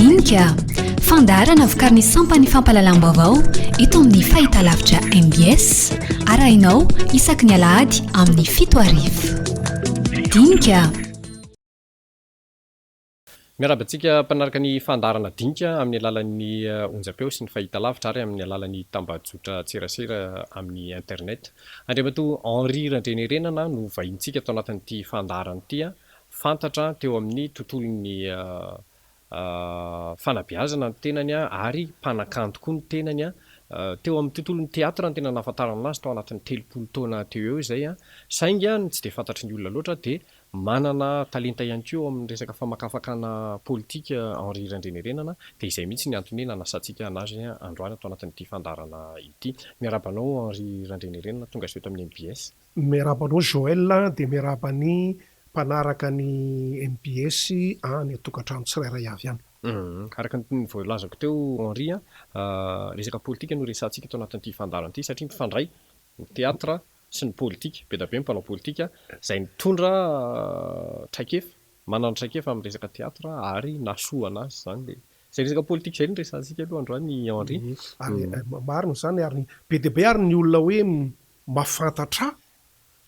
Dinika, fandaharana vokarin'ny sampan'ny fampahalalam-baovao eto amin'ny fahitalavitra mbs, arahinao isaky ny alahady amin'ny 7 hariva. Dinika. Miarahaba antsika mpanaraka ny fandaharana Dinika amin'ny alalan'ny onjam-peo sy ny fahitalavitra ary amin'ny alalan'ny tambajotran-tserasera amin'ny internet. Andriamatoa Henri Randrianirenana no vahinintsika tao anatin'ity fandaharana ity. Fantatra teo amin'ny tontolon'ny fanabeazana ny tenany ary mpanakanto koa ny tenany. Teo amin'ny tontolon'ny teatra no tena nahafantarana azy tao anatin'ny 30 taona teo eo izay. Saingy ny tsy dia fantatry ny olona loatra dia Manana talenta ihany koa eo amin'ny resaka famakafakana politika Henri Randrianirenana, dia izay mihitsy ny antony nanasantsika anazy androany ato anatin'ity fandaharana ity. Miarahaba anao Henri Randrianirenana tonga soa eto amin'ny mbs. Miarahaba anao Joël dia miarahaba ny mpanaraka ny mbs any an-tokantrano tsirairay avy any. Araka ny voalazako teo Henri a, resaka politika no resahantsika ato anatin'ity fandaharana ity satria mifandray ny teatra sy ny politika, be dia be ny mpanao politika izay nitondra traikefa, manana traikefa amin'ny resaka teatra ary nahasoa anazy izany ilay izay resaka politika izay no resahantsika aloha androany Henri. Ie, ary marina izany ary be dia be ary ny olona hoe mahafantatra ahy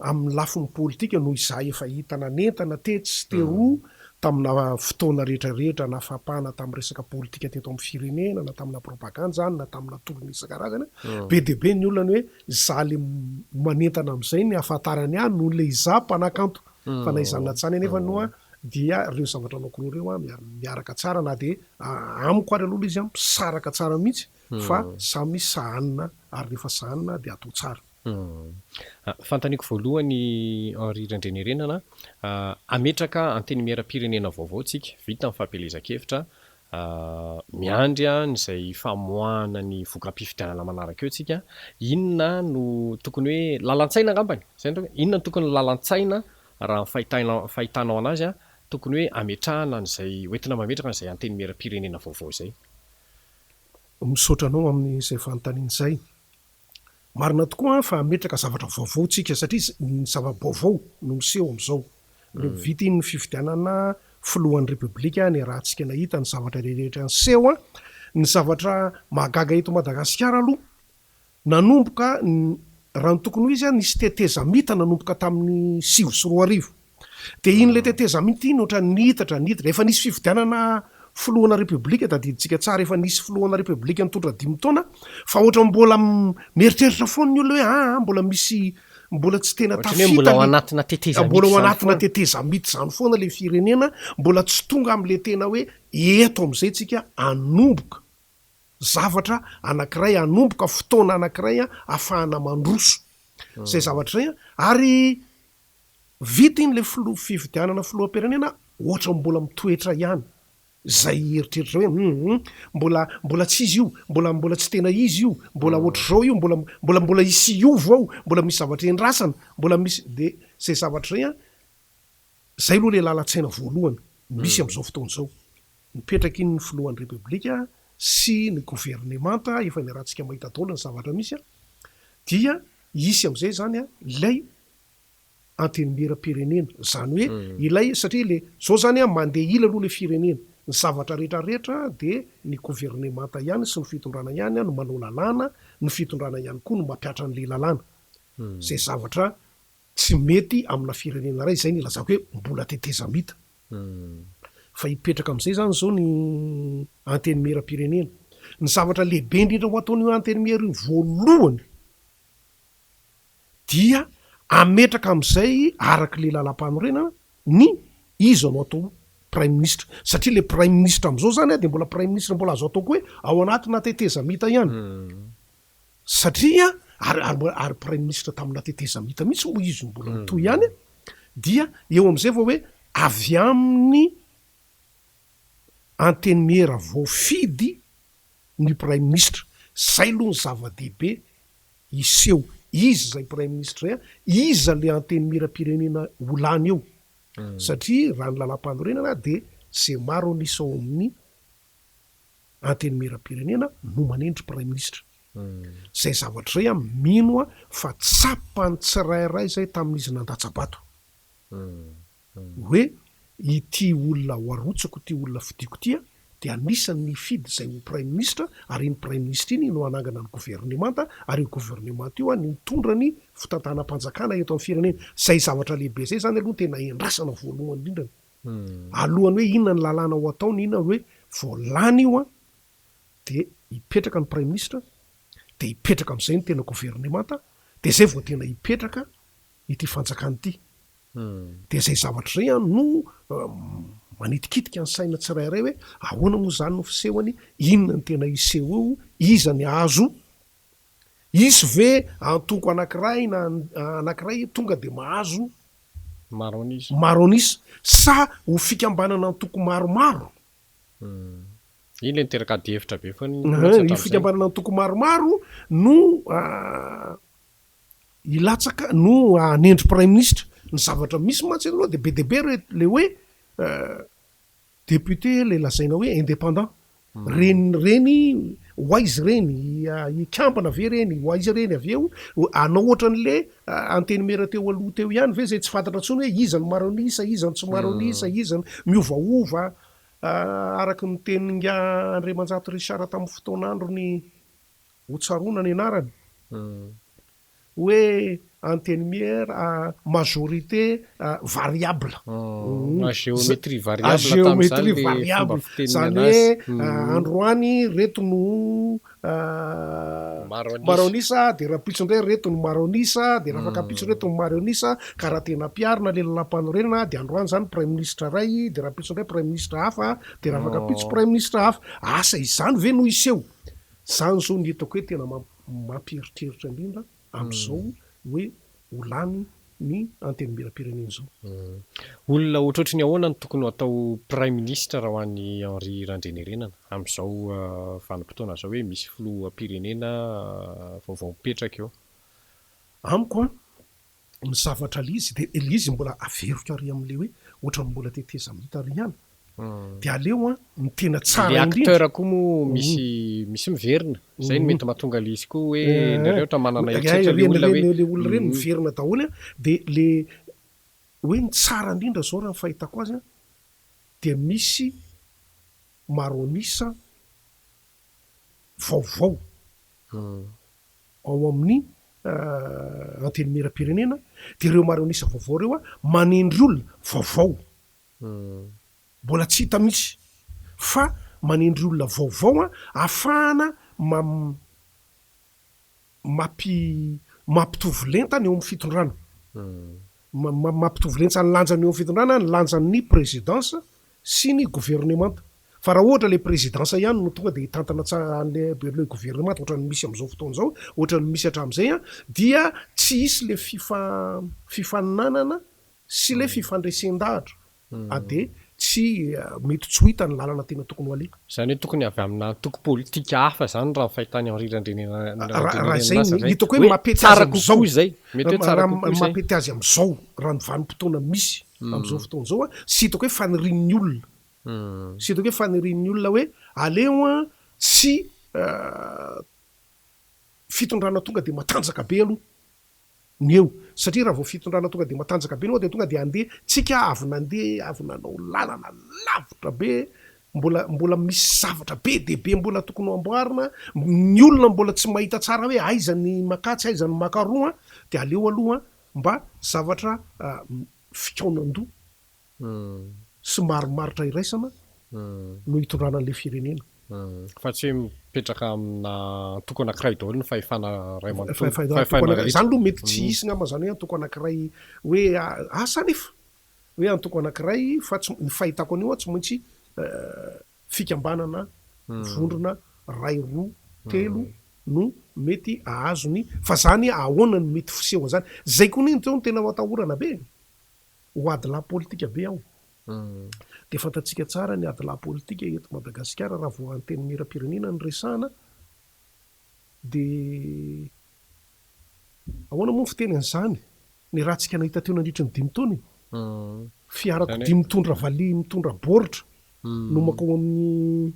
amin'ny lafiny politika noho izaho efa hita nanentana tetsy sy teroa tamina fotoana rehetra rehetra nafapana tamin'ny resaka politika teto amin'ny firenena na tamina propagandy izany na tamina tolona isan-karazany, be dia be ny olona ny hoe izaho le manentana amin'izay ny ahafantarany ahy noho le izaho mpanakanto fa na izany na tsy izany anefa aloha dia ireo zavatra anankiroa ireo an miaraka tsara na dia amiko ary aloha le izy an misaraka tsara mihitsy fa samy sahanina ary rehefa sahanina dia atao tsara. Fanontaniako voalohany Henri Randrianirenana, hametraka antenimieram-pirenena vaovao tsika, vita ny fampielezan-kevitra, miandry an'izay famoahana ny voka-pifidianana manaraka eo tsika, inona no tokony hoe lalan-tsaina angambany, izay no tokony, inona no tokony lalan-tsaina raha ny fahitana fahitanao anazy tokony hoe hametrahana an'izay, hoentina mametraka an'izay antenimieram-pirenena vaovao izay? Misaotra anao amin'izay fanontaniana izay. Marina tokoa fa hametraka zavatra vaovao tsika satria ny zava-baovao no miseho amin'izao. Rehefa vita iny fifidianana filohan'ny Repoblika niarahantsika nahita ny zavatra rehetra niseho. Ny zavatra mahagaga eto Madagasikara aloha, nanomboka raha ny tokony ho izy nisy tetezamita nanomboka tamin'ny 2009. Dia iny ilay tetezamita iny ohatran'ny nitatra, nitatra. Efa nisy fifidianana filohana repoblika, tadidintsika tsara, efa nisy filohana repoblika nitondra dimy taona, fa ohatran'ny mbola mieritreritra foana ny olona hoe aa mbola misy, mbola tsy tena Ohatran'ny hoe mbola tafita ao le, anatina tetezamita mbola ao izany anatina foana. tetezamita izany foana ilay firenena, mbola tsy tonga amin'ilay tena hoe eto amin'izay tsika hanomboka zavatra anankiray, hanomboka fotoana anankiray ahafahana mandroso. Izay zavatra izay ary Vita iny le filoha fifidianana filoham-pirenena ohatran'ny mbola mitoetra ihany zay eritreritra hoe hum mbola mbola tsy izy io, mbola mbola tsy tena izy io, mbola ohatr'izao io, mbola mbola mbola hisy hiova ao, mbola misy zavatra endrasana, mbola misy de zay zavatra zay an, zay aloha le lalan-tsaina voalohany misy amin'izao fotoana izao. Mipetraka iny ny filohan'ny repoblika sy ny governemanta efa niarahantsika mahita daholo ny zavatra misy an, dia hisy amin'izay zany an ilay Antenimieram-pirenena, izany hoe ilay, satria ilay, izao izany an, mandeha ila aloha ilay firenena, ny zavatra rehetra rehetra dia ny governemanta ihany sy ny fitondrana ihany no manao lalàna, ny fitondrana ihany koa no mampihatra an'ilay lalàna. Izay zavatra tsy mety amina firenena iray, izay no ilazako hoe mbola tetezamita. Fa hipetraka amin'izay izany izao ny Antenimieram-pirenena. Ny zavatra lehibe indrindra ho ataon'io Antenimiera io voalohany, dia ametraka amin'izay araka ilay lalampanorenana ny iza no atao praiminisitra satria ilay praiminisitra amin'izao izany dia mbola praiminisitra mbola azo atao koa hoe ao anatina tetezamita ihany satria ary ary ary praiminisitra tamina tetezamita mihitsy moa izy no mbola mitohy ihany dia eo amin'izay vao hoe avy amin'ny antenimiera voafidy ny praiminisitra izay aloha ny zava-dehibe hiseho iza izay praiminisitra izay an, iza le antenimierampirenena ho lany eo, satria raha ny lalampanorenana dia ze maro an'isa ao amin'ny antenimierampirenena no manendry praiminisitra. Zay zavatra izay an mino aho fa tsapan'ny tsirairay izay tamin'izy nandatsa-bato hoe ity olona ho arotsako ity olona fidiako ity an. dia anisan'ny nifidy izay ho praiminisitra ary iny praiminisitra iny no hanangana ny governemanta ary io governemanta io no hitondra ny fitantanam-panjakana eto amin'ny firenena. Izay zavatra lehibe izay izany aloha no tena endrasana voalohany indrindrany. Alohan'ny hoe inona ny lalàna ho ataony, inona hoe vao lany io dia hipetraka ny praiminisitra, dia hipetraka amin'izay ny tena governemanta, dia izay vao tena hipetraka ity fanjakana ity. Dia izay zavatra izay no manitikitika ny saina tsirairay hoe ahoana moa izany no fisehony, inona no tena hiseho eo, iza ny hahazo, hisy ve antoko anankiray na anankiray tonga dia mahazo maro an'isa, maro an'isa sa ho fikambanana antoko maromaro? Iny ilay niteraka adihevitra be foana iny mihitsy Io hatramin'izay. fikambanana antoko maromaro no hilatsaka no hanendry praiminisitra. Ny zavatra misy mantsy aloha dia be dia be ireo le hoe député le lazaina hoe indépendant. Reny reny ho aiza ireny? Hikambana ve ireny? Ho aiza ireny avy eo? Hanao ohatran'le antenimiera teo aloha teo ihany ve izay tsy fantatra intsony hoe iza no maro an'isa, iza no tsy maro an'isa, iza no miovaova araka ny tenin'ingahy Andriamanjato Richard tamin'ny fotoan'androny Ho tsaroana ny anarany hoe antenimiera majorité variable. À géométrie variable À géométrie tamin'izany le fomba variable. fiteniny Izany anazy. hoe androany reto no Maro an'isa. maro an'isa, dia rahampitso indray reto no maro an'isa, dia rafakampitso reto no maro an'isa, ka raha tena ampiharina ilay lalàmpanorenana dia androany izany praiminisitra iray, dia rahampitso indray praiminisitra hafa, dia rafakampitso praiminisitra hafa. Asa izany ve no hiseho? Zany zao ny hitako hoe tena mampieritreritra indrindra amin'izao hoe ho lany ny antenimierampirenena izao. Olona ohatrohatry ny ahoana no tokony ho atao praiminisitra raha ho an'i Henri Randrianirenana amin'izao vanim-potoana izao hoe misy filoham-pirenena vaovao mipetraka eo? Amiko an, ny zavatra le izy de le izy mbola averiko ary amle hoe ohatran'ny mbola tetezamita ary ihany de aleo an ny tena Le tsara indrindra acteur koa moa misy misy miverina, zay no mety mahatonga le izy koa hoe indraindray ohatra manana eritreritra le ireny olona hoe ireny le olona ireny miverina daholo an de le hoe ny tsara indrindra zao raha ny fahitako azy an dia misy maro an'isa vaovao ao amin'ny Antenimierampirenena dia ireo maro an'isa vaovao ireo manendry olona vaovao mbola tsy hita mihitsy fa manendry olona vaovao ahafahana mampitovy lenta ny eo amin'ny fitondrana, mampitovy lentsa ny lanjany eo amin'ny fitondrana ny lanjan'ny présidence sy ny governemanta. Fa raha ohatra ilay présidence ihany no tonga dia hitantana tsara an'ilay le gouvernement ohatran'ny misy amin'izao fotoana izao, ohatran'ny misy hatramin'izay an, dia tsy hisy ilay fifaninanana sy ilay fifandresen-dahatra a dia tsy mety tsy ho hita ny lalana tena tokony ho aleha. Izany hoe tokony avy amina antoko politika hafa izany raha ny fahitan'i Henri Raha izay Randrianirina azy no izay. hitako hoe Hoe mampety azy tsara amin'izao, kokoa izay. Mety hoe tsara raha kokoa izay. mampety azy amin'izao, raha ny vanim-potoana misy amin'izao fotoana izao an, sy hitako hoe fanirian'ny olona. Sy hitako hoe fanirian'ny olona hoe aleo an tsy fitondrana tonga dia matanjaka be aloha ny eo satria raha vao fitondrana tonga dia matanjaka be aloha dia tonga dia handeha tsika avy nandeha avy nanao lalana lavitra be mbola mbola misy zavatra be dia be mbola tokony ho amboarina ny olona mbola tsy mahita tsara hoe aiza ny makatsy aiza ny makaroa dia aleo aloha mba zavatra fikaonan-doha sy marimaritra iraisana no hitondrana an'ilay firenena. Fa tsy hoe mipetraka amina antoko anankiray daholo ny fahefana iray manontolo. Fahefana Fahefana antoko anankiray. rehetra. Izany aloha mety tsy hisy ngamba izany hoe antoko anankiray hoe asa anefa hoe antoko anankiray fa tsy ny fahitako an'io tsy maintsy fikambanana vondrona iray roa telo no mety ahazo ny fa zany ahoana no mety fisehon'izany. Zay koa anie no tena atahorana be e. Ho adilahy politika be aho. Dia fantatsika tsara ny adilahy politika eto Madagasikara raha vao antenimierampirenena no resahana dia ahoana moa ny fiteny an'izany? Ny ratsika nahita teo nandritry ny dimy taona e! Fiarakodia mitondra valiha mitondra baoritra no mankao amin'ny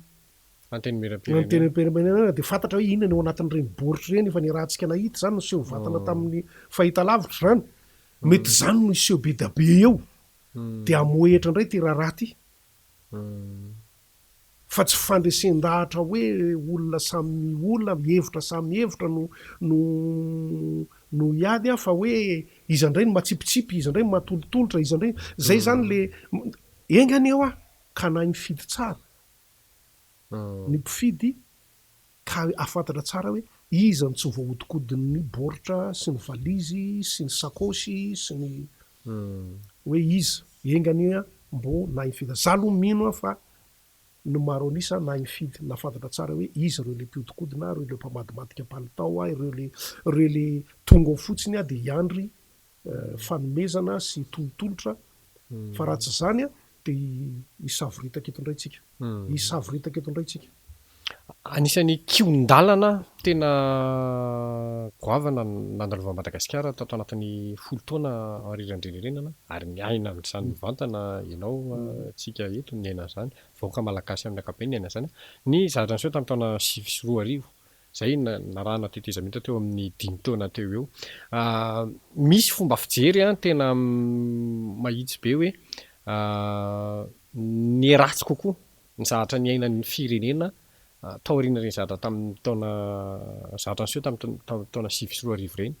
Antenimierampirenena. Dia fantatra hoe inona ny ao anatin'ireny baoritra ireny, efa niarahantsika nahita izany, niseho vatana tamin'ny fahitalavitra izany. Mety izany no hiseho be dia be eo, dia hamohehitra indray ity raharaha ity. Fa tsy fandresen-dahatra hoe olona samy olona, hevitra samy hevitra no no no hiady an, fa hoe iza indray no matsipitsipy, iza indray no mahatolotolotra, iza indray, zay zany le, enga anie hoa ka nahay mifidy tsara ny mpifidy ka hahafantatra tsara hoe iza no tsy voahodinkodin'ny baoritra sy ny valizy sy ny sakaosy sy ny hoe iza, enga anie mbô nahay mifidy, za aloha mino aho fa ny maro an'isa nahay mifidy nahafantatra tsara hoe iza ireo le mpihodinkodina, ireo le mpamadimadika palitao, ireo le ireo le tonga ao fotsiny dia hiandry fanomezana sy tolotolotra fa raha tsy izany dia hisavoritaka eto indray tsika, hisavoritaka eto indray tsika. Anisan'ny kihon-dalana tena goavana nandalovan'i Madagasikara tato anatin'ny 10 taona Henri Randrianirina ary niaina an'izany mivantana ianao, tsika eto niaina an'izany, vahoaka malagasy amin'ny ankapobeny niaina an'izany, ny zavatra niseho tamin'ny taona 2009, izay narahana tetezamita teo amin'ny dimy taona teo ho eo. Misy fomba fijery tena mahitsy be hoe niharatsy kokoa ny zavatra niainan'ny firenena taorian'ireny zavatra tamin'ny taona zavatra niseho tamin'ny taona 2009 ireny.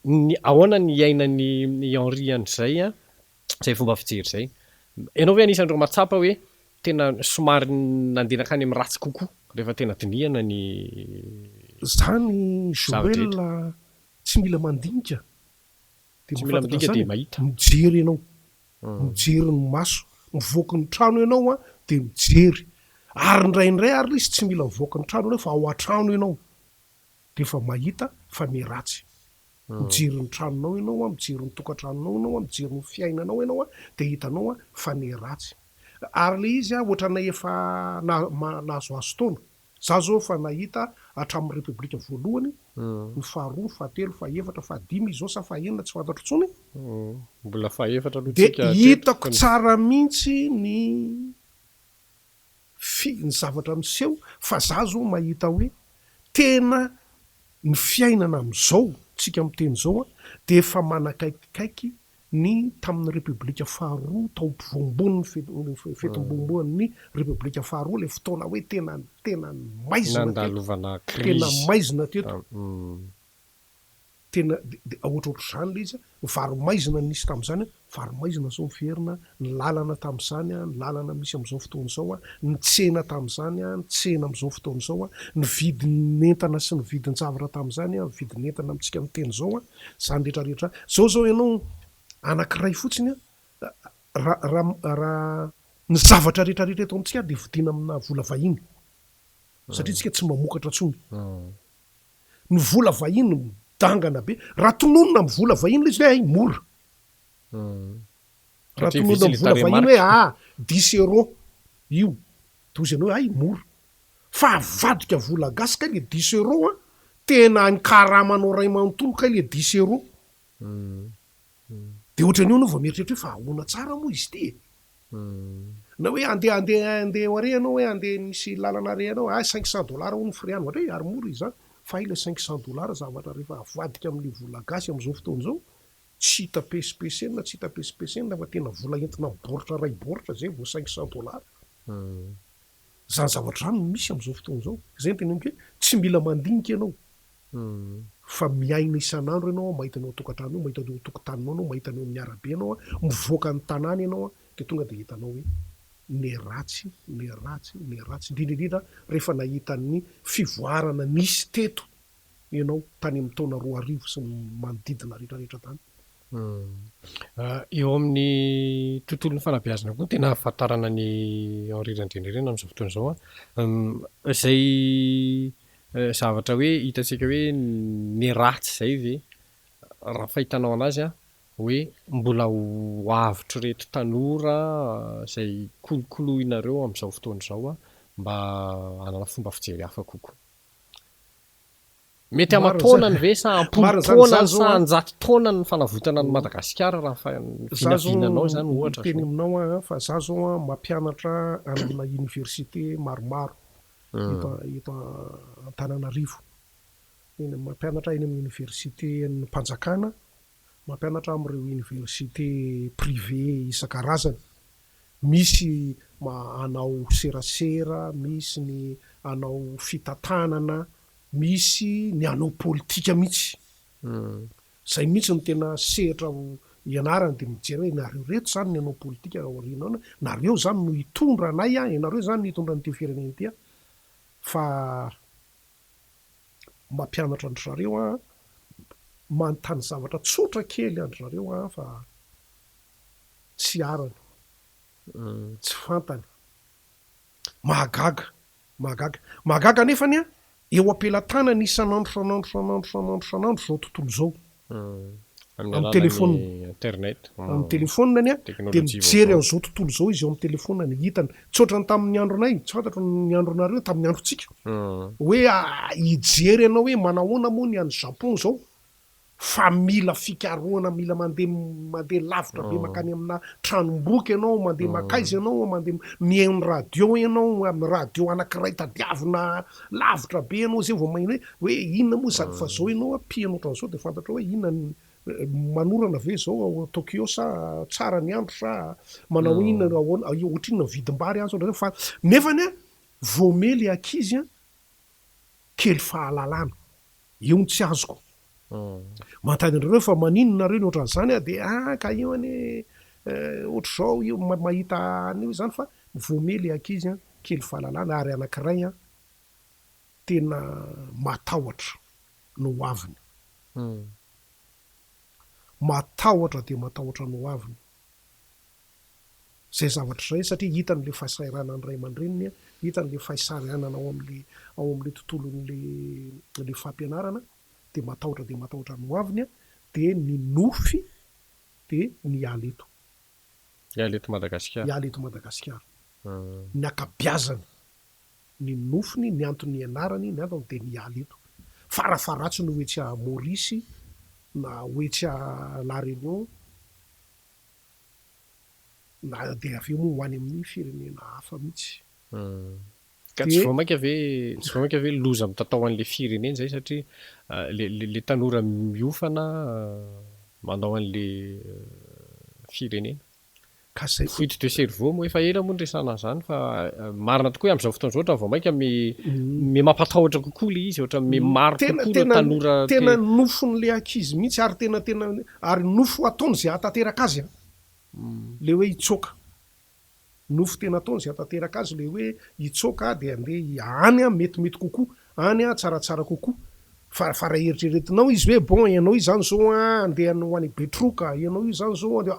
Ny ahoana ny iainan'i Henri an'izay izay fomba fijery izay? Ianao ve anisan'ireo mahatsapa hoe tena somary nandeha nankany amin'ny ratsy kokoa rehefa tena dinihana ny Zany zava-drehetra? Joël tsy mila mandinika Dia Tsy mila mahafantatra midika an'izany dia e. mahita. Mijery ianao. Mijery ny maso. Mivoaka ny trano ianao an, dia mijery. Ary indraindray ary ilay izy tsy mila mivoaka ny trano ianao fa ao an-trano ianao dia efa mahita fa miharatsy. Mijery ny tranonao ianao an, mijery ny tokantranonao ianao an, mijery ny fiainanao ianao an, dia hitanao an fa miharatsy. Ary ilay izy an, ohatranay efa nahazoazo taona. Za zao efa nahita hatramin'ny repoblika voalohany, ny faharoa, ny fahatelo, fahaefatra, fahadimy izy zao sa fahaenina tsy fantatro intsony. Mbola fahaefatra aloha Dia tsika hatreto. hitako tsara mihitsy ny fi, ny zavatra miseho fa za zao mahita hoe tena ny fiainana amin'izao tsika miteny izao an dia efa manakaikikaiky ny tamin'ny Repoblika faharoa tao ampovoambonin'ny fetim-boamboan'ny Repoblika faharoa, ilay fotoana hoe tena tena maizina teto, Nandalovana tena krizy. maizina teto, tena dia ohatrohatr'izany ilay izy, ny varo-maizina nisy tamin'izany, varo-maizina izao miverina, ny lalana tamin'izany, ny lalana misy amin'izao fotoana izao, ny tsena tamin'izany, ny tsena amin'izao fotoana izao, ny vidin'entana sy ny vidin-javatra tamin'izany, ny vidin'entana amintsika miteny izao. Zany rehetra rehetra zao zao ianao anakiray fotsiny an, ra ra ra ny zavatra rehetra rehetra eto amintsika dia vidiana amina vola vahiny satria tsika tsy mamokatra tsony, ny vola vahiny midangana be, raha tononina am vola vahiny le izy hoe hay mora, raha Satria tononina vitsy am le vola vahiny hoe tarehimarika. ah dix euros io de hozy ianao hoe hay mora, Fa avadika vola gasy kay le dix euros an, tena ny karamanao ray manontolo kay le dix euros. De ohatran'io anao vao mieritreritra hoe fa ahoana tsara moa izy ity e? Na hoe andeha andeha andeha ho are ianao hoe andeha misy lalana are ianao, ah cinq cent dollars hono ny frais any, ohatry hoe ary mora izy zany, fa hay le cinq cent dollars zavatra rehefa avadika amin'le vola gasy amin'izao fotoana izao, tsy hita pesipesenina tsy hita pesipesenina fa tena vola entina baoritra ray baoritra zay vao cinq cent dollars. Izany zavatra izany no misy amin'izao fotoana izao. Izay no teneniko hoe tsy mila mandinika ianao fa miaina isan'andro ianao, mahita ny ao an-tokantrano eo, mahita ny eo an-tokotaninao ianao, mahita ny eo amin'ny arabe ianao, mivoaka ny tanàna ianao dia tonga dia hitanao hoe ny ratsy, ny ratsy, ny ratsy. Indrindra indrindra rehefa nahita ny fivoarana nisy teto ianao tany amin'ny taona 2000 sy ny manodidina rehetra rehetra tany. Eo amin'ny tontolon'ny fanabeazana koa no tena ahafantarana an'i Henri Randrianirina amin'izao fotoana izao. Izay zavatra hoe hitantsika hoe ny ratsy izay ve, raha ny fahitanao an'azy hoe mbola ho avotr'ireto tanora izay kolokoloinareo amin'izao fotoana izao mba hanana fomba fijery hafa kokoa? Mety Marina zany. aman-taonany ve sa am-polo Marina zany. Za taonany zao sa an. an-jato taonany ny fanavotana an'i Madagasikara raha ny Za zao vinavinanao izany ohatra miteny zao? aminao aho fa za zao an mampianatra any amina université maromaro eto eto Antananarivo. Eny mampianatra eny amin'ny université an'ny mpanjakana, mampianatra amin'ireo université privé isan-karazany. Misy. hanao serasera, misy ny hanao fitantanana, misy ny hanao politika mihitsy. Izay mihitsy no tena sehatra ho ianarany dia mijery hoe nareo reto izany ny hanao politika aoriana ao, nareo izany no hitondra anay an, ianareo izany no hitondra an'ity firenena ity an, fa mampianatra an-dry zareo an, manontany zavatra tsotra kely an-dry zareo an fa tsy arany, tsy fantany. Mahagaga, mahagaga. Mahagaga anefany an, eo am-pelatanany isan'andro isan'andro isan'andro isan'andro isan'andro izao tontolo izao. Amin'ny alalan'ny internet. Amin'ny telefaoniny an, dia mijery an'izao tontolo izao izy eo amin'ny telefaoniny, hitany. Tsy ohatran'ny tamin'ny andronay, tsy fantatro ny andronareo, tamin'ny androntsika. Hoe hijery anao hoe manahoana moa ny any Japon izao. Fa mila fikarohana, mila mandeha mandeha lavitra be mankany amina tranomboky ianao, mandeha mankaiza ianao, mandeha mihaino radio ianao, amin'ny radio anankiray tadiavina lavitra be ianao zay vao maheno hoe hoe inona moa izany fa zao ianao pihina ohatran'izao dia fantatrao hoe inona ny manorana ve zao ao Tokyo sa tsara ny andro sa manao inona ahoana ohatrinona ny vidim-bary any sa fa nefany an vao me le ankizy an kely fahalalana. Eo no tsy azoko. Manontany anareo fa maninona nareo no ohatran'izany ah dia ah ka io anie ohatr'izao io mahita an'io izany fa voame le ankizy an, kely fahalalana ary anankiray an tena matahotra ny ho aviny. Matahotra dia matahotra ny ho aviny. Izay zavatra izay satria hitany ilay fahasahiranan'ny ray aman-dreniny, hitany ilay fahasahiranana ao amin'ilay ao amin'ilay tontolon'ilay ilay fampianarana dia matahotra dia matahotra ny ho aviny dia ny nofy dia ny hiala eto. Hiala eto Madagasikara. Hiala eto Madagasikara. Ny ankabiazany, ny nofiny, ny antony nianarany, ny antony dia ny hiala eto. Farafaharatsiny ho etsy à Maurice na ho etsy à La Réunion. Na dia avy eo moa ho any amin'ny firenena hafa mihitsy. Ka tsy vao mainka ve, tsy vao mainka ve loza mitatao an'ilay firenena izay satria le le tanora miofana manao an'ilay firenena. Ka zay. Fuite de cerveau moa efa ela moa niresahana an'izany fa marina tokoa hoe amin'izao fotoana izao ohatra vao mainka mi mi mampatahotra kokoa ilay izy ohatra mi maro kokoa ireo tanora te. Tena nofon'ilay ankizy mihitsy ary tena tena ary nofo ataony izay hahatanteraka azy an! Le hoe hitsoaka. Nofo tena ataony izay hahatanteraka azy le hoe hitsoaka dia andeha any an metimety kokoa, any an tsaratsara kokoa. Fa fa raha eritreretinao izy hoe bon ianao io izany izao an andeha ho any Betroka, ianao io izany izao andeha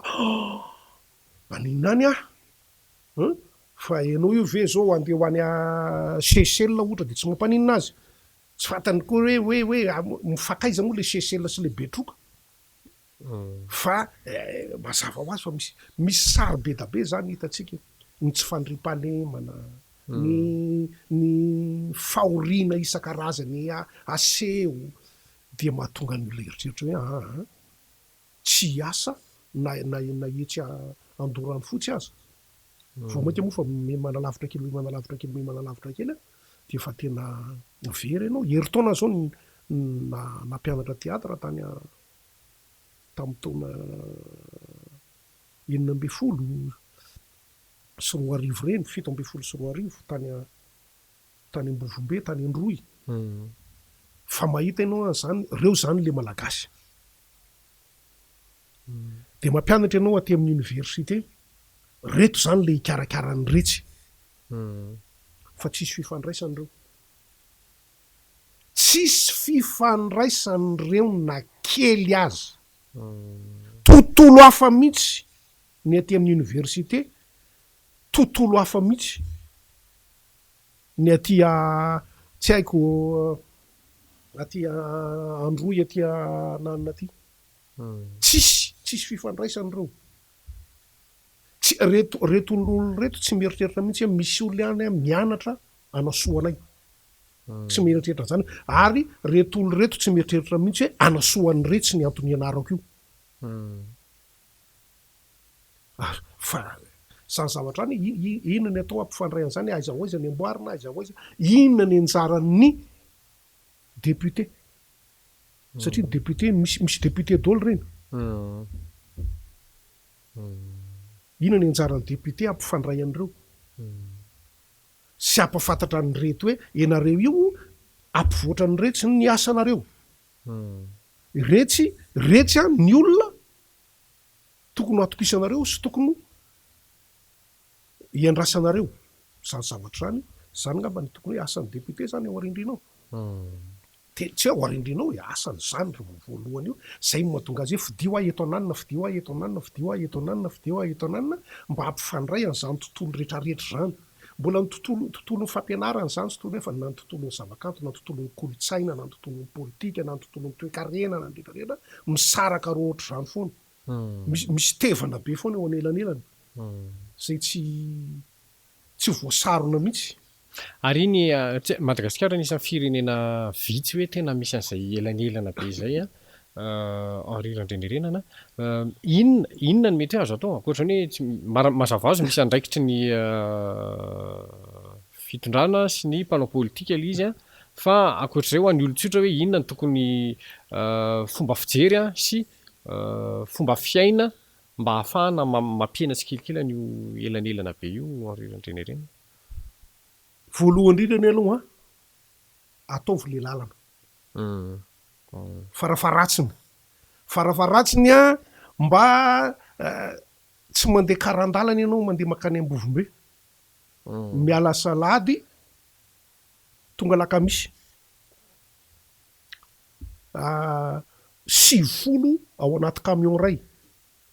maninona any aho? Hum? Fa ianao io ve izao andeha ho any Seychelles ohatra dia tsy mampaninona azy? Tsy fantany koa hoe hoe hoe mifankaiza moa le Seychelles sy le Betroka? Fa mazava ho azy fa misy misy sary be da be zany hitantsika e, ny tsy fandriampahalemana, ny ny fahoriana isan-karazany aseho dia mahatonga ny olona hieritreritra hoe aa tsy hiasa na na na etsy Andoharanofotsy aza. Vao mainka moa fa manalavitra kely manalavitra kely manalavitra kely dia efa tena very ianao. Herintaona zao no nampianatra théâtre tany tamin'ny taona 2016 ireny, 2017 tany tany Ambovombe, tany Androy. Fa mahita ianao an'izany, ireo izany ilay Malagasy. Dia mampianatra ianao aty amin'ny université, ireto izany ilay hikarakara an'iretsy. Fa tsisy fifandraisany ireo. Tsisy fifandraisan'ireo na kely aza. Tontolo hafa mihitsy ny aty amin'ny université, tontolo hafa mihitsy ny aty tsy haiko aty Androy aty ananona aty. Tsisy, tsisy fifandraisany ireo. Tsy, reto, reto olona reto tsy mieritreritra mihitsy hoe misy olona any mianatra hanasoa anay. Tsy mieritreritra an'izany. Ary reto olona reto tsy mieritreritra mihitsy hoe hanasoa an'iretsy ny antony ianarako io. Ary fa izany zavatra izany, inona ny atao hampifandray an'izany, aiza ho aiza ny amboarina, aiza ho aiza, inona ny anjaran'ny député. Satria ny député, misy, misy député daholo ireny. Inona ny anjaran'ny député hampifandray an'ireo? Sy hampahafantatra an'ireto hoe ianareo io hampivoatra an'iretsy ny asanareo. Iretsy, iretsy an ny olona tokony ho atokisanareo sy tokony hiandrasanareo. Izany zavatra izany, izany angamba no tokony hoe asan'ny député izany ao aoriandriana ao. Dia tsy hoe ao aoriandriana ao e, asany izany ry voalohany io, izay no mahatonga azy hoe fidio aho eto ananona, fidio aho eto ananona, fidio aho eto ananona, fidio aho eto ananona, mba hampifandray an'izany tontolo rehetrarehetra izany. Mbola ny tontolo, tontolon'ny fampianarana izany tsy toy ny hoe fa na ny tontolon'ny zavakanto, na ny tontolon'ny kolontsaina, na ny tontolon'ny politika, na ny tontolon'ny toekarena, na ny rehetrarehetra, misaraka roa ohatr'izany foana. Misy, misy tevana be foana eo anelanelany, izay tsy. Tsy voasarona mihitsy. Ary iny, tsy hay, Madagasikara anisan'ny firenena vitsy hoe tena misy an'izay elanelana be izay an, Henri Randrianirenana. Inona, inona no mety hoe azo atao ankoatra ny hoe tsy, mazava ho azy misy andraikitry ny fitondrana sy ny mpanao politika ilay izy an, fa ankoatr'izay ho an'ny olon-tsotra hoe inona no tokony fomba fijery an sy fomba fiaina Mba hahafahana mampihena tsikelikely an'io elanelana be io Henri Randrianirina. Voalohany indrindra anie aloha an, ataovy le lalana. Farafaharatsiny, farafaharatsiny an, mba tsy mandeha karan-dalana ianao mandeha mankany Ambovombe. Miala salady, tonga alakamisy. 90 ao anaty camion iray.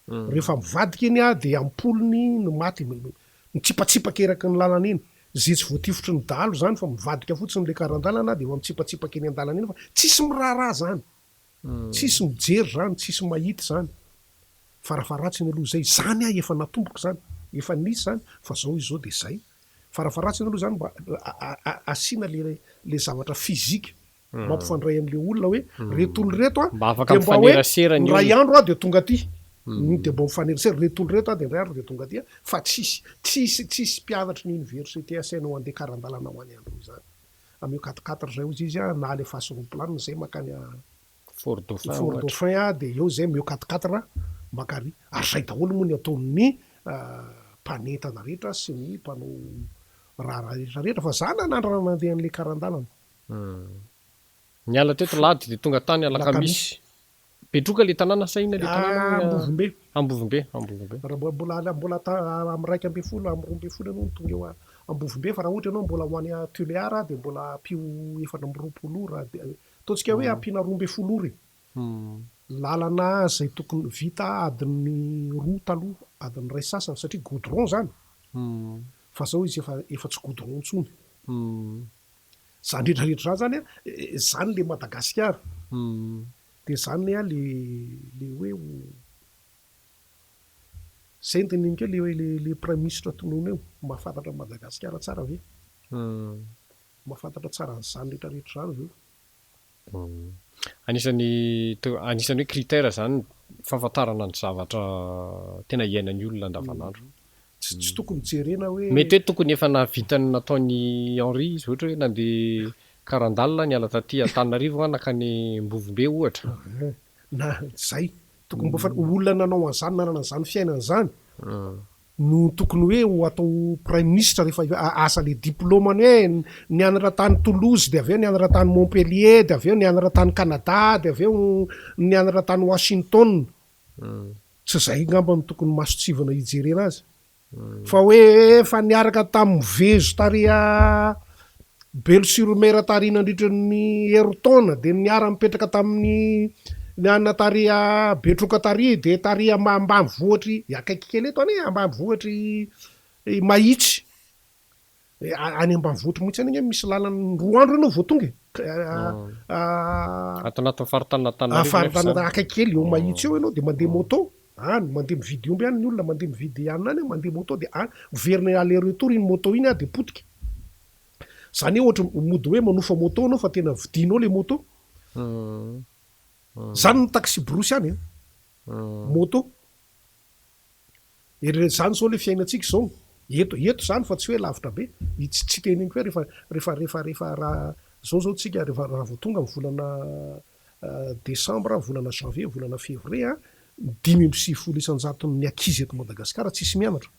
Rehefa mivadika iny dia am-polony no maty, mitsipatsipaka eraky ny lalana iny. Izay tsy voatifitry ny dahalo izany fa mivadika fotsiny ilay karan-dalana dia efa mitsipatsipaka eny an-dalana eny fa tsisy miraharaha izany. Tsisy mijery izany, tsisy mahita izany. Farafaharatsiny aloha izay. Izany aho efa natomboka izany, efa nisy izany fa izao izy izao dia izay. Farafaharatsiny aloha izany mba asiana ilay zavatra physique mampifandray an'le olona hoe reto olona reto a Mba afaka dia mba hoe mifanerasera ny indray olona. andro aho dia tonga aty dia mba mifanerasera reto olona reto aho dia indray andro dia tonga aty fa tsisy tsisy tsisy mpianatry ny université asainao handeha karan-dalana ho any andro izany ameo quatre quatre zay hozy izy a na alefaso roplanina zay mankany a Fort Dauphin Fort ohatra. Dauphin a dia eo zay ameo quatre quatre maka ary ary zay daholo moa ny ataon'ny mpanentana rehetra sy ny mpanao raharaha rehetra rehetra fa za nanandrana nandeha an'le karan-dalana Niala teto Lahady dia tonga tany Alakamisy. Betroka ilay tanàna sa inona ilay tanàna hoy Ambovombe. Ambovombe, Ambovombe. Raha mbola mbola mbola amin'ny 11, amin'ny 12 ianao no tonga eo Ambovombe fa raha ohatra ianao mbola ho any Tuléar dia mbola ampio 24 ora, ataontsika hoe ampiana 12 ora e. Lalana izay tokony vita adiny roa taloha, adiny iray sy sasany satria goudron izany fa izao izy efa efa tsy goudron intsony. Zany rehetra rehetra zany zany an, zany le Madagasikara, de zany an le le hoe ho, zay no teneniko hoe le le le praiminisitra tonony eo, mahafantatra an'i Madagasikara tsara ve? Mahafantatra tsara an'izany rehetra rehetra zany ve? Anisan'ny anisan'ny hoe critère zany ny fahafantarana ny zavatra tena iainan'ny olona andavanandro. Tsy tsy tokony jerena hoe. Mety hoe tokony efa nahavita ny nataon'i Henri izy, ohatra hoe nandeha Karandalina niala taty Antananarivo nankany Ambovombe ohatra. Na zay. Tokony mba efa olona nanao an'izany, nanana an'izany fiainana izany no tokony hoe ho atao praiminisitra rehefa asa le diplôme-ny hoe nianatra tany Toulouse de avy eo nianatra tany Montpellier de avy eo nianatra tany Canada de avy eo nianatra tany Washington. Tsy zay ngamba no tokony mason-tsivana hijerena azy fa hoe efa niaraka tamin'ny vezo tary Belo sur mer tary nandritra ny herintaona de niara nipetraka tamin'ny anona tary Betroka tary de tary ambanivohitr'i akaiky kely eto anie ambanivohitr'i Mahitsy. Any ambanivohitra mihitsy any ange misy lalana roa andro ianao vao tonga e. Ato anatin'ny faritanin'Antananarivo nefa Faritany izany. akaiky kely eo Mahitsy eo ianao dia mandeha moto any, mandeha mividy omby any ny olona, mandeha mividy hanina any, mandeha moto dia any, miverina aller retour iny moto iny dia potika. Izany hoe ohatry mody hoe manofa moto ianao fa tena vidianao ilay moto. Izany ny taxi-brousse any an, moto. Ery zany zao le fiainantsika izao, eto eto zany fa tsy hoe lavitra be, tsy tsy teneniko hoe rehefa rehefa rehefa rehefa raha zao zao tsika rehefa raha vao tonga ny volana desambra, volana janvier, volana fevrier an, 95 isan-jaton'ny ankizy eto Madagasikara tsisy mianatra.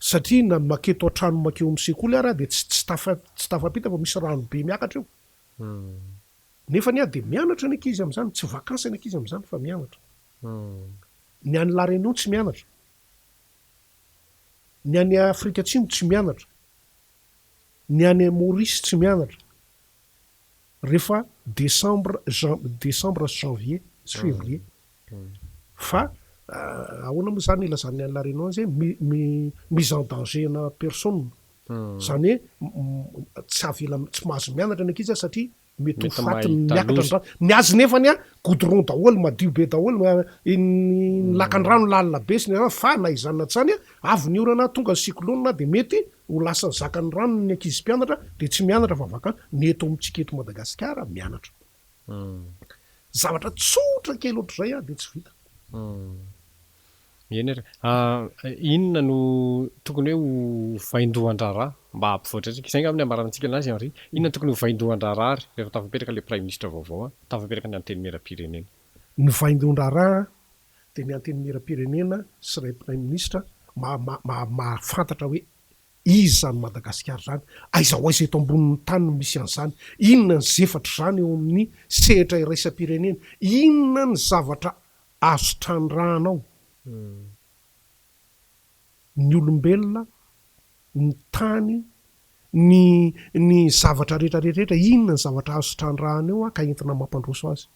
Satria na maketo an-trano makeo amin'ny sekoly ara dia tsy tsy tafa tsy tafapita fa misy rano be miakatra eo. Nefa anie dia mianatra ny ankizy amin'izany, tsy vakansy ny ankizy amin'izany fa mianatra. Ny any La Réunion tsy mianatra. Ny any Afrika Atsimo tsy mianatra. Ny any Maurice tsy mianatra. Rehefa décembre, jan, décembre sy janvier sy février. Fa ahoana moa izany ilazan'ny any La Réunion azy hoe mi, mi, mise en danger ana personne. Izany hoe tsy avela, tsy mahazo mianatra ny ankizy satria mety ho faty miakatra ny rano. Ny azy nefany an, goudron daholo, madio be daholo, ny lakan-drano lalina be sy ny anona, fa na izany na tsy izany an, avy ny orana, tonga ny cyclone dia mety ho lasa zakan'ny rano ny ankizy mpianatra dia tsy mianatra fa vacance, ny eto amintsika eto Madagasikara mianatra. Zavatra tsotra kely ohatr'izay an dia tsy vita. Eny ary. Inona no tokony hoe ho vaindohan-draharaha mba hampivoatra antsika? Izay angamba ny ambarantsika anazy Henri. Inona no tokony ho vaindohan-draharaha ary rehefa tafapetraka ilay Praiminisitra vaovao, tafapetraka ny Antenimierampirenena? Ny vaindohan-draharaha dia ny Antenimierampirenena sy ilay Praiminisitra mahafantatra hoe iza izany Madagasikara izany, aiza ho aiza eto ambonin'ny tany no misy an'izany, inona ny zefatr'izany eo amin'ny sehatra iraisam-pirenena, inona ny zavatra Azo trandrahana ao ny olombelona, ny tany, ny ny zavatra rehetra rehetra, inona ny zavatra azo trandrahana eo ka entina mampandroso azy.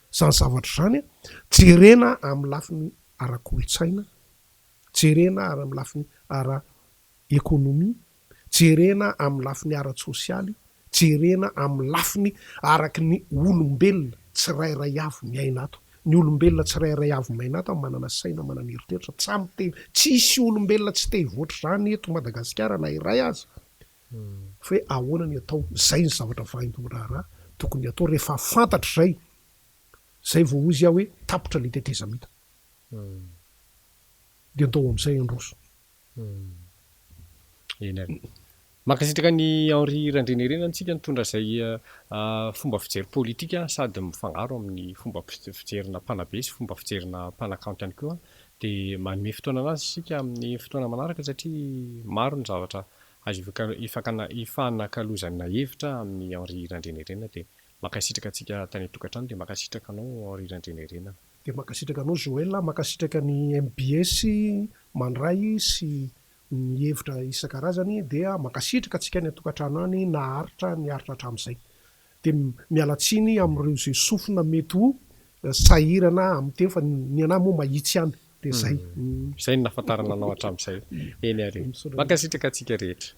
Izany zavatra izany jerena amin'ny lafiny ara-kolontsaina, jerena amin'ny lafiny ara-ekonomia, jerena amin'ny lafiny ara-tsosialy, jerena amin'ny lafiny araka ny olombelona tsirairay avy miaina ato. Ny olombelona tsirairay avy miaina ato manana saina, manana eritreritra, tsamy te, tsisy olombelona tsy te hivoatra izany eto Madagasikara na iray aza. Fa hoe ahoana ny atao? Izay ny zavatra vaindohan-draharaha tokony hatao rehefa fantatra izay, izay vao hozy aho hoe tapitra ilay tetezamita. Dia ndao amin'izay handroso. Eny ary. Mankasitraka an'i Henri Randrianirina antsika nitondra izay fomba fijery politika sady mifangaro amin'ny fomba fijerina mpanabe sy fomba fijerina mpanakanto ihany koa. Dia manome fotoana anazy isika amin'ny fotoana manaraka satria maro ny zavatra azo ifanakalozana hevitra amin'i Henri Randrianirina. Dia mankasitraka antsika tany an-tokantrano dia mankasitraka anao Henri Randrianirina. Dia mankasitraka anao Joël, mankasitraka ny mbs mandray sy ny hevitra isan-karazany dia mankasitraka antsika any an-tokantrano any naharitra niaritra hatramin'izay. Dia miala tsiny amin'ireo izay sofina mety ho sahirana amin'ny teny fa ny anah moa mahitsy ihany dia izay. Izay no nahafantarana anao hatramin'izay. Eny ary e. Mankasitraka antsika rehetra.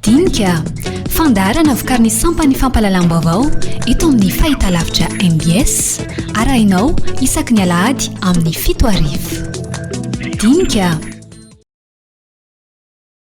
Dinika, fandaharana vokarin'ny sampan'ny fampahalalam-baovao eto amin'ny fahitalavitra mbs, arahinao isaky ny alahady amin'ny 7 hariva. Dinika.